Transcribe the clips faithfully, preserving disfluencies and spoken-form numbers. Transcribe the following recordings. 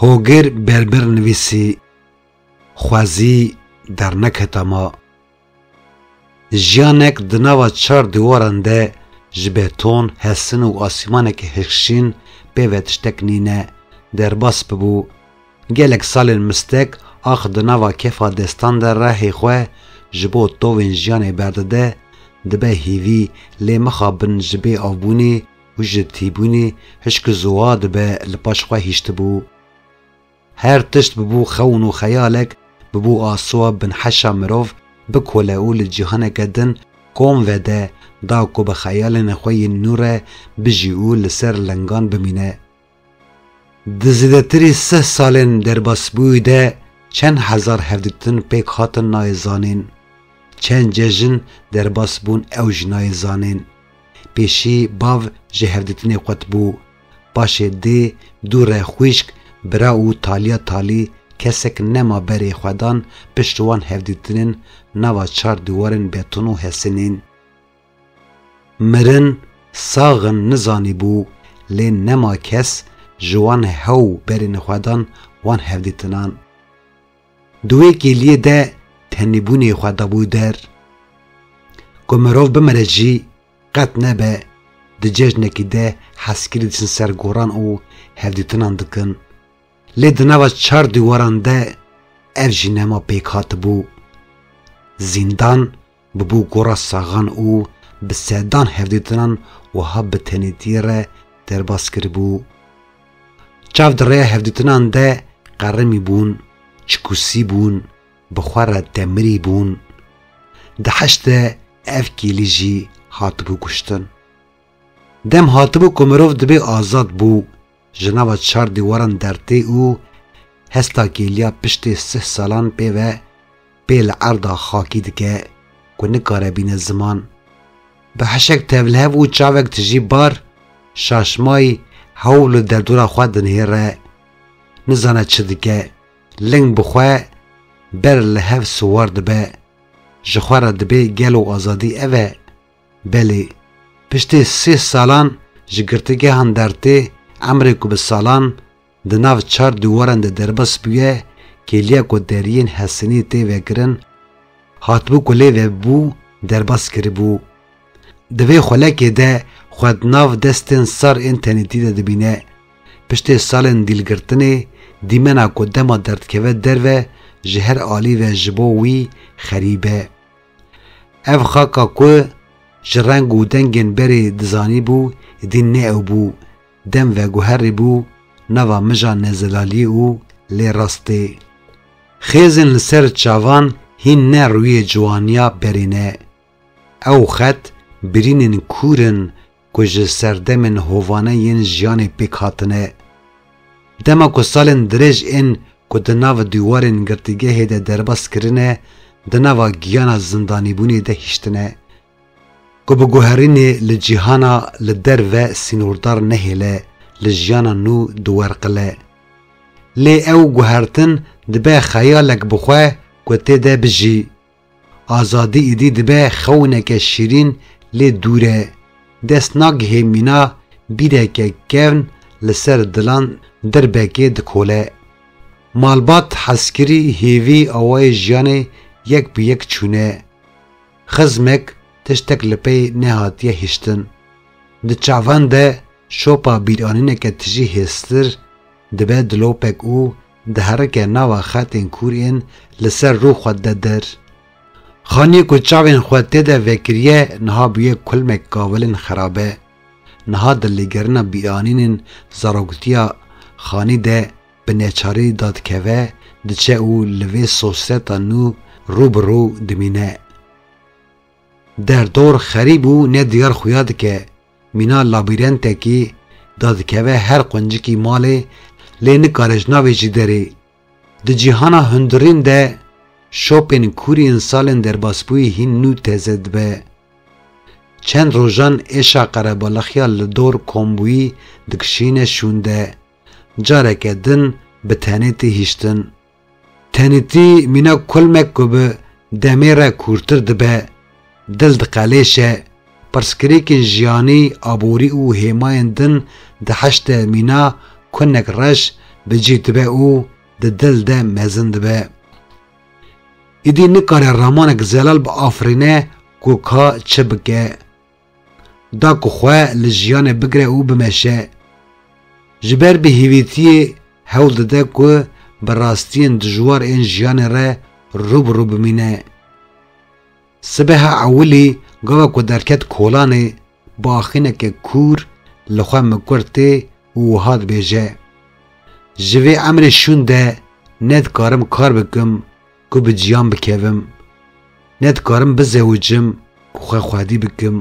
Hogir Berber nivîsî, xwezî derneketa ma. Jiyanek di nava çar dîwaran de ji beton, hesin û asîmaneke hişkşîn pê ve tiştek nîne, derbas bibû. Gelek salên mistek ax di nava kefa destan de rehê xwe ji bo tovên jiyanê berdide, dibe hîvî, lê mixabin ji bê avbûnê û ji tîbûnê hişk û ziwa dibe li paş xwe hiştibû. Her tişt bibû xewn û xeyalek, bibû asoya binheşa mirov bikole û li cîhaneke din kom vede, da ku bi xeyalên xwe yên nû re bijî û li ser lingan bimîne. Di zêdetirî sih salên derbasbûyî de çend hezar hevdîtin pêk hatin nayê zanîn. Çend cejin derbas bûn, ew jî nayê zanîn. Pêşî bav ji hevdîtinê qut bû. Paşê dê, dû re xwişk, bira û taliya talî kesek nema berê xwedan pişt wan hevdîtinên nava çar dîwarên beton û hesinên. Mirin sax in nizanîbû, lê nema kes ji wan hew berên xwedan wan hevdîtinan. Di wê kêliyê de tenêbûnê xwe dabû der. Ku mirov bimire jî qet nebe, di cejnekî de hezkirî diçin ser goran û hevdîtinan dikin. Lê di nava çar dîwaran de ev jî nema pêk hatibû. Zîndan bibû gora saxan û bi sedan hevdîtinan wiha bi tenêtiyê re derbas kiribû. Çav di rêya hevdîtinan de qerimî bûn, çikûsî bûn, bi xwe re temirî bûn. Di heşt de ev kêlî jî hatibû kuştin. Dem hatibû ku mirov dibê azad bû, ji nava çar dîwaran dertê û hesta kêliya piştê sih salan pê ve pê li erda xakî dike ku nikare bîne ziman. Bi hişek tevlihev û çavek tijî bar, şaşmayî hewl li derdora xwe dinihêre. Nizane çi dike, ling bi xwe ber li hev siwar dibe. Ji xwe re dibê gelo azadî ev e? Belê. Piştê sê salan ji girtîgehan dertê, emrê ku bi salan di nav çar dîwaran de derbas bûye, kêliya ku deriyên hesinî tê vekirin, hatibû ku lê vebû, derbas kiribû. Di vê xwelekê de xwe di nav destên sar ên tenêtî de dibîne. Piştê salên dîlgirtinê, dîmena ku dema derdikeve derve, ji her alî ve ji bo wî xerîb e. Ev xaka ku ji reng û dengên berê dizanîbû, îdî ne ew bû. Dem veguherîbû, nava mija nezelaliyê û lê rastê. Xêzên li ser çavan hîn ne rûyê ciwaniya berê ne. Ew xet birînên kûr in ku ji serdemên hovane yên jiyanê pêk hatine. Dema ku salên dirêj ên ku di nav dîwarên girtîgehê de derbas kirine, di nava giyana zindanîbûnê de hiştine. Ku bi guherînê li cîhana li derve sînordar nehêle, li jiyana nû diwerqile. Lê ew guhertin dibe xeyalek bi xwe ku tê de bijî. Azadî îdî dibe xewneke şîrîn, lê dûr e. Dest nagihê mîna bîreke kevn li ser dilan dirbekê dikole. Malbat, hezkirî, hêvî, awayê jiyanê yek bi yek çûne. Xizmek tiştek li pey nehatiye hiştin. Di çavan de şopa bîranîneke tijî hêstir dibe dilopek û diherike nava xetên kûr ên li ser rû xwe de der. Xaniyê ku çavên xwe tê de vekiriye niha bûye kulmek kavilên xerabe. Niha di lêgerina bîranînên zaroktiya xanî de bi neçarî dadikeve, diçe û li vê sosyeta nû rû bi rû dimîne. Derdor xerîb û nediyar xuya dike. Mîna labîrentekî dadikeve her quncikî malê, lê nikare ji navê jî derê. Di cîhana hundirîn de şopên kûrî ên salên derbasbûyî hîn nû teze dibe. Çend rojan êşa qerebalaxiya li dor kombûyî dikişîne şûnde. Careke din bi tenêtî hiştin. Tenêtî mîna kulmek ku bi demê re kûrtir dibe, dil diqelêşe, pirsgirêkên jiyanî, aborî û hêmayên din dihişte mîna kunek reş bi cî dibe û di dil de mezin dibe. Îdî nikare ramanek zelal biafirîne ku ka çi bike. Da ku xwe li jiyanê bigire û bimeşe. Ji ber bihêvîtiyê hewl dide ku bi rastiyên dijwar ên jiyanê re rû bi rû bimîne. Sibeha ewilî gava ku derket kolanê, bi axîneke kûr li xwe mikur tê û wiha dibêje, Ji vê emrê şûn de ne dikarim kar bikim ku bi ciyan bikevim, ne dikarim bizewicim ku xwe xwedî bikim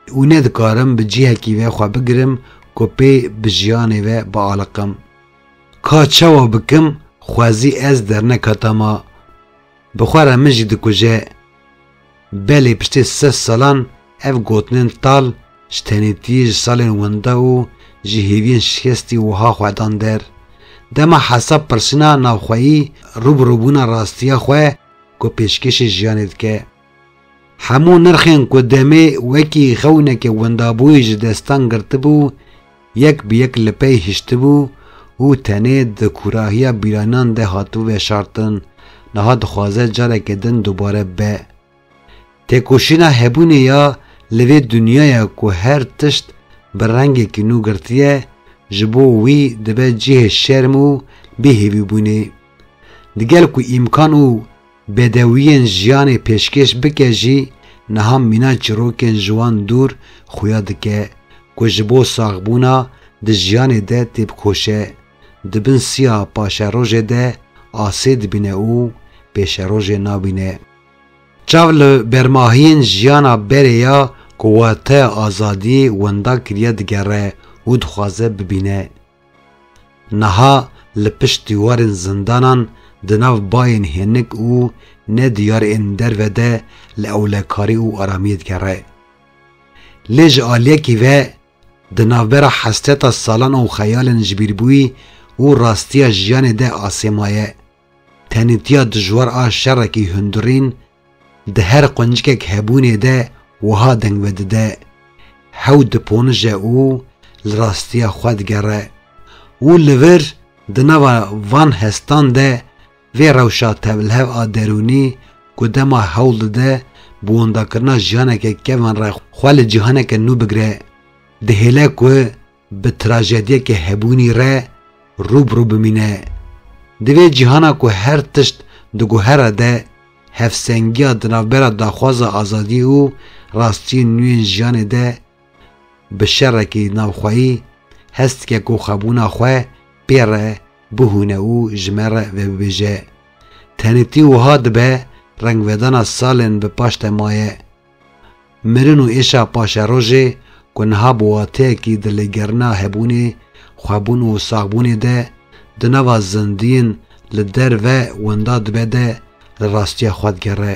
û ne dikarim bi cihekî ve xwe bigirim ku pê bi jiyanê ve bialiqim. Ka çawa bikim, xwezî ez derneketama. Bi xwe re min jî dikuje. Belê piştê sed salan ev gotinên tal ji tenêtiyê, ji salên winda û ji hêviyên şikestî wiha xwe dan der. Dema hesab pirsîna navxweyî, rûbirûbûna rastiya xwe ku pêşkêşê jiyanê dike. Hemû nirxên ku demê wekî xewneke windabûyî ji destan girtibû, yek bi yek li pey hiştibû û tenê di kûrahiya bîranan de hatibû veşartin, niha dixwaze careke din dubare bibe. Têkoşîna hebûnê ya li vê dinyaya ku her tişt bi rengekî nû girtiye, ji bo wî dibe cihê şerm û bêhêvîbûnê. Digel ku îmkan û bedewiyên jiyanê pêşkêş bike jî, niha mîna çîrokên ji wan dûr xuya dike ku ji bo saxbûna di jiyanê de têbikoşe, di bin siya paşerojê de asê dibîne û pêşerojê nabîne. Çav li bermahiyên jiyana berê ya ku wateya azadiyê wenda kiriye digere û dixwaze bibîne. Niha li pişt dîwarên zindanan di nav bayên hênik û nediyar ên derve de li ewlekarî û aramiyê digere. Lê ji aliyekî ve di navbera hesreta salan û xeyalên jibîrbûyî û rastiya jiyanê de asê maye. Tenêtiya dijwar a şerekî hundirîn di her quncikek hebûnê de wiha deng vedide, hew diponije û li rastiya xwe digere û li vir di nava van hestan de vê rewşa tevlihev a derûnî ku dema hewl dide bi wendakirina jiyaneke kevin re xwe li cîhaneke nû bigire, dihêle ku bi trajediyeke hebûnî re rû bi rû bimîne. Di vê cîhana ku her tişt diguhere de, hevsengiya di navbera daxwaza azadiyê û rastiyên nû yên jiyanê de bi şerekî navxweyî hest dike ku xwebûna xwe pê re bihûne û ji me re vebibêje. Tenêtî wiha dibe rengvedana salên bi paş de maye. Mirin û êşa paşerojê ku niha bi wateyekî di lêgerina hebûnê, xwebûn û saxbûnê de di nava zindiyên li derve wenda dibe de li rastiya xwe digere.